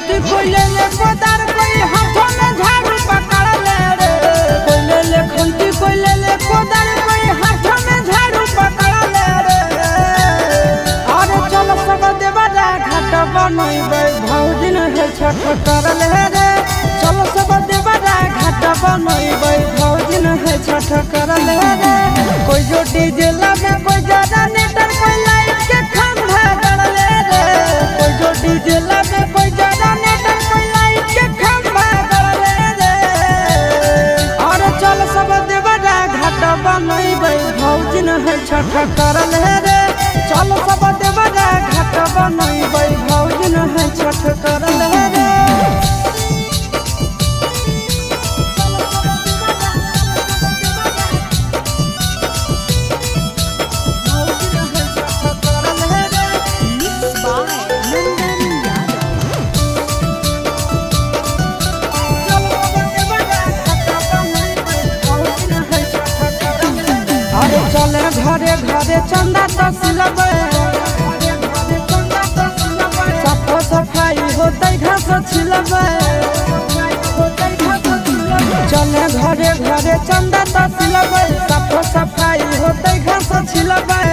खंती कोई ले ले कोदार कोई हाथों में झाड़ू पकड़ ले रे। कोई ले ले खंती कोई ले ले कोदार कोई हाथों में झाड़ू पकड़ ले रे। अरे चल सब देवरा घाट बनैबै भौजी न है छठ कर ले रे। चल सब देवरा घाट बनैबै भौजी न है छठ कर ले रे। कोई जो डीजे लावे कोई जनरेटर कोई लाइट के खंभा गड़ ले रे। कोई जो डीजे लावे कोई जनरेटर कोई लाइट के खंभा गड़ ले रे। अरे चल सब देवरा घाट बनैबै भौजी न है छठ कर ले रे। चल सब देवरा घाट बनैबै भौजी न है छठ कर ले रे। भौजी न है छठ कर ले रे। Mixed by Nandan Yadav. अरे चले घरे घरे चंदा तसलबै साफ सफाई होतै घास छिलबै। चले घरे घरे चंदा तसलबै साफ सफाई होतै घास छिलबै।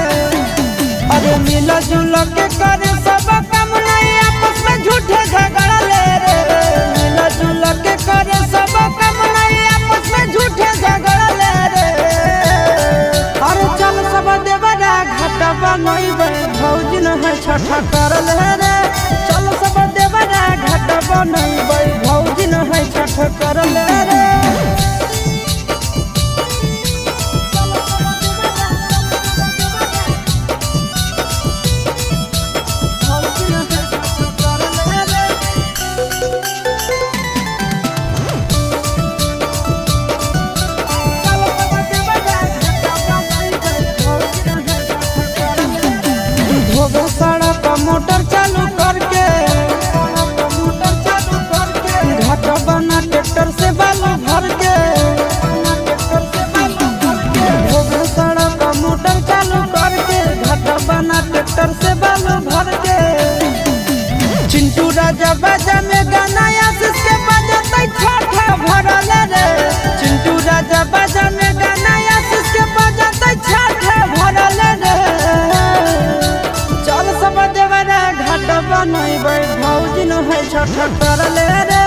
अरे मिल जुल के करे सब काम नहीं आपस में झूठे झगड़ा ले रे। मिल जुल के करे सब काम नहीं आपस में झूठे झगड़ा ले रे। अरे चल सब देवरा घाट बनैबै भौजी न है छठ कर ले रे। चल सब देवरा घाट बनैबै भौजी न है छठ कर ले रे। भौजी न है छठ कर ले रे। धोबे सड़क मोटर चालू करके घाट बना ट्रैक्टर से बालू भर के। धोबे सड़क मोटर चालू करके घाट बना ट्रैक्टर से बालू भर के। चिंटू राजा बाजा में गाना आशीष के बजते छठ भरल रे। चिंटू राजा बाजा में गाना आशीष के बजते छठ भरल रे। चल सब देवरा घाट बनैबै भौजी न है छठ कर ले रे।